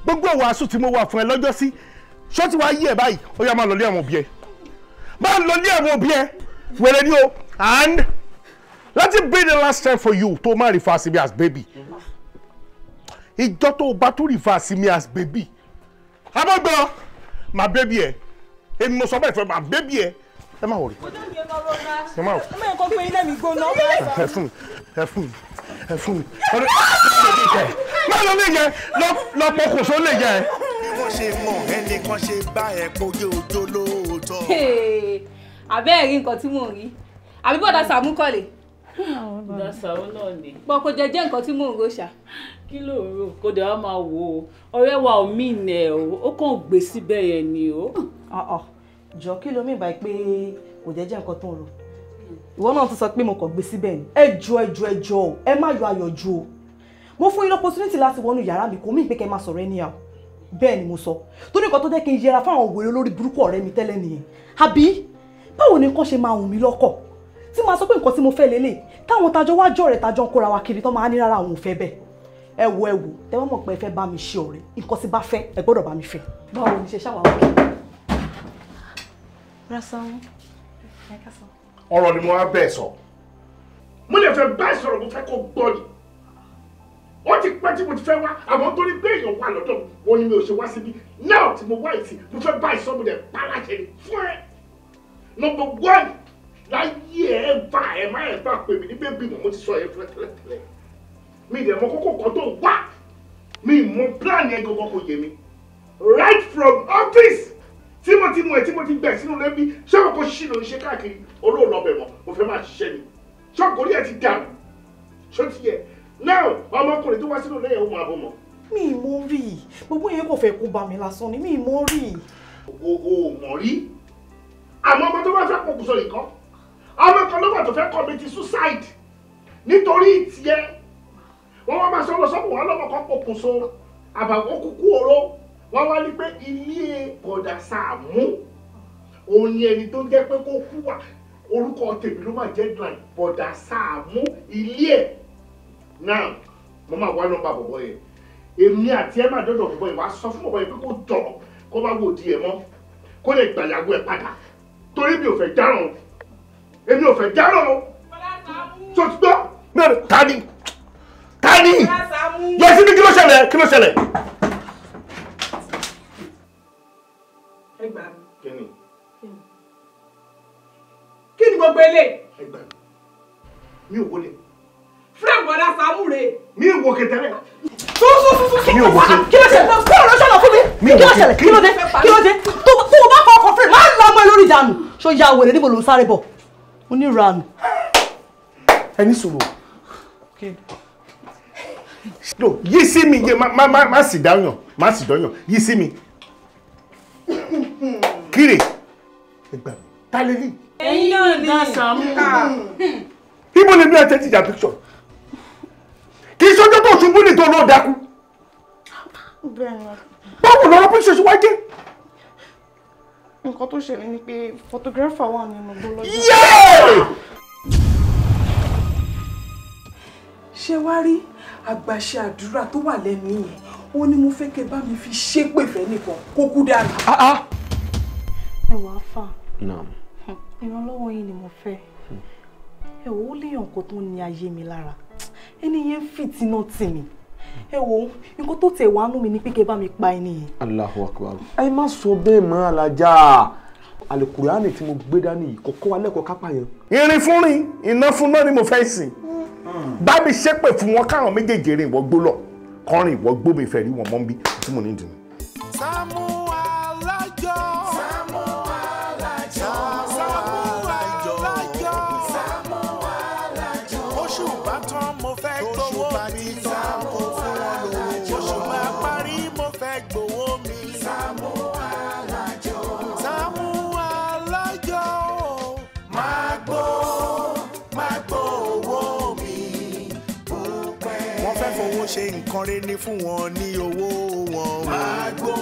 Gbogbo wàásù tí mo wà fún ẹ lọ́jọ́ sí, ṣó ti wá yí ẹ báyìí? Ó yá, máa lọ lé àwọn òbí ẹ. Máa lọ lé àwọn òbí ẹ. Wèrè ni o. And let it be the last time for you to má refer sí mi as baby. Ìjọ tó o bá tún refer sí mi as baby, abọ́gbọ́n ma baby ẹ, èmi mo sọ bẹ́ẹ̀ fẹ́ ma baby ẹ. Ẹ má wọrí. Ẹ má wọrí. Ẹ má yẹ kó gbé ilé mi gbóná. Ẹ fún mi, ẹ fún mi, ẹ fún mi. Má lọ lè yẹ, lọ pokùnso lè yẹ. Bí wọ́n ṣe mọ̀ ẹnìkan ṣe bá ẹ̀ pojú ojó lóòótọ́. Àbẹ́ ẹ̀rí nǹkan tí mò ń rí. Àbí bọ̀dá Sàámú kọ́lé? Bọ̀dá Sàámú náà ni. Bọ́ kò jẹ́ jẹ́ nǹkan tí mò ń rò ṣá. Kí ló ń rò? Kó dẹ̀ wá máa wò ó. Ọ̀rẹ́ wa ò mí ìnẹ̀ o, ó kàn gbé síbẹ̀ yẹn ni o. Jọ kí ló mìíràn báyìí pé kò jẹ́ jẹ́ nǹkan tó ń rò? Ìwọ náà tún sọ pé mo kàn gbé síbẹ̀ ni. Ẹ jọ ẹ jọ ẹ jọ o, ẹ má yọ ayọ̀ ju o. Mo fún yín l'opportunity láti wọnú yàrá mi, kò mí pé kẹ́ máa sọ̀rọ̀ anyhow. Bẹ́ẹ̀ ni mo sọ. Torí nǹkan tó jẹ́ kí n yẹra fáwọn òwèrè olórí burúkú ọ̀rẹ́ mi tẹ́lẹ̀ nìyẹn. Àbí báwo ni nǹkan ṣe máa wùn mí lọ́kọ̀? Tí màá sọ pé nǹkan tí mo fẹ́ lélẹ̀, táwọn tajọ wá jọ rẹ̀ tajọ ń kóra wa kiri tán máa ní rárá àwọn ò fẹ́ bẹ́ẹ̀. Ẹ wo ẹ wo, tẹ wọ́n mọ̀ pé ẹ fẹ́ bá mi ṣe ọ̀rẹ́, nǹkan tí bá fẹ́, ẹ gbọ́dọ̀ bá mi fẹ́. Báwo ni ṣe ṣàwà òkè? Ọ̀rọ̀ ni mo wá bẹ́ẹ̀ sọ. Mo lè fẹ́ bá ìsọ̀rọ̀, mo fẹ́ kó gbọ́ ni. Ó ti pẹ́ tí mo ti fẹ́ wá, àmọ́ torí pé èèyàn wà lọ́dọ̀ wọn ni mi ò ṣe wá síbí. Náà tí mo wá ìsìn, mo fẹ́ bá ìsọ̀, mo dẹ̀ pa láṣẹ ni fún ẹ. Number one, láyé ẹ bá ẹ má ẹ bá pè mí ní bébí mọ̀, mo ti sọ ẹ fún ẹ tẹ́lẹ̀tẹ́lẹ̀. Mi dẹ̀ mọ kókó kan tó wà. Mi mọ plan yẹn gangan kò yé mi. Right from office tí mo ti mú ẹ tí mo ti gbẹ̀ sínú lẹ́bí, ṣé kò ṣì ló ń ṣe káàkiri olóòlù ọbẹ̀ mọ́, mo fẹ́ máa ṣiṣẹ́ ni. Ṣé kò rí ẹ ti dàrú? Ṣé ti yẹ? Now, ọmọkùnrin tó wá sínú lẹ́yìn ó máa bọ́ mọ́. Mi ì mọ̀ rí i, gbogbo yẹn kò fẹ́ kó bá mi lásán ni, mi ì mọ̀ rí i. O ò mọ̀ rí? Àmọ́ ọmọ tó bá fẹ́ pokùnso nìkan, ọmọ kan ló wà tó fẹ́ commit suicide nítorí tiẹ̀. Wọ́n wá máa sọ lọ sọ́kùn wọn lọ́mọ kan pokùnso, àbàwọ́n kúkú oró. Wọ́n wá ní pé ilé bọ̀dà Sàámú òun ni ẹni tó jẹ́ pé kó kú wà, orúkọ tèmi ló máa jẹ́ dùn bọ̀dà Sàámú ilé ẹ̀. Now mo máa wá nọ́mbà bọ̀bọ̀ yẹn, èmi àti ẹ máa dọ́dọ̀ bọ̀bọ̀ yẹn, wàá sọ fún bọ̀bọ̀ yẹn pé kó jọ kó má wò di ẹ̀ mọ́, kó lè gbàyàwó ẹ̀ padà, torí mi ò fẹ́ dáràn o, èmi ò fẹ́ dáràn o. Tó ti gbọ́? Tani tani yọ síbi, kí ló ṣẹlẹ̀? Kí ló ṣẹlẹ̀? Ẹ gbà mí. Kí ni? Kí ni gbogbo eléyìí? Ẹ gbà mí. Mi ò wọlé. Frame bọ̀dá Sàámú rè. Mi ò wò kẹtẹrẹ. Kí ló ṣẹlẹ̀? Kí ló ṣẹlẹ̀ fún mi? Kí ló ṣẹlẹ̀? Kí ló dé? Kí ló dé? Tó o bá kọ ọkọ̀ frame, máa ń lọ ọmọ ẹ lórí ìdànù. Ṣó ya wèrè níbo ló ń sáré bọ̀? Ó ní ìranù. Ẹ ní sùúrù. No, yí sí mi, yé má má má sì dáyàn, má sì dọ́yàn, yí sí mi. Kírè, ẹ gbà mí, ta lè rí? Ẹ̀yin náà ni Sàámú. Ibo lè ní ẹ̀tẹ́ tìjà picture? Kì í ṣọjọ́ tó ṣubú ní tó lóò dákú. Báwo lọ́rọ̀ picture ṣe wá jẹ́? Nǹkan tó ṣẹlẹ̀ ni pé photographer wà nínú igbó lọ́jọ́. Ṣé wá rí àgbàṣe àdúrà tó wà lẹ́nu yẹn, ó ní mo fẹ́ kẹ́ bá mi fi ṣépè fẹ́ nìkan kó kú dànù. Ẹ wàá fà, ìrànlọ́wọ́ yín ni mo fẹ́. Ẹ wò ó, léèyàn kan tó ní ayé mi lára, ẹni yẹn ń fìtínà tì mí. Ẹ wò ó, nǹkan tó tẹ̀ wá nú mi ni pé kẹ́ bá mi pa ẹni yẹn. Allahu Akbar. Ẹ má sọ bẹ́ẹ̀ mọ́, alájà. Alukurani tí mo gbé dání yìí kò kọ́ wa lẹ́kọ̀ọ́ kápá yẹn. Irin fún rin, iná fún náà ni mo fẹ́ sìn. Bá mi ṣépè fún wọn káwọn méjèèjì rìn ìwọ gbó lọ, kọrin ìwọ gbó mi fẹ́ rí wọn mọ́ ń bí tí mo ní dùn. Sàámú Alájọ. Sàámú Alájọ. Sàámú Alájọ. Sàámú Alájọ. Oṣù bá tán mo fẹ́ gbowó mi. Sàámú Alájọ. Oṣù bá parí mo fẹ́ gbowó mi. Sàámú Alájọ. Sàámú Alájọ. Máa gbó, máa gbó owó mi. Wọ́n fẹ́ fowó ṣe nǹkan rẹ̀ ní fún wọn ní owó wọn. Máa gbó.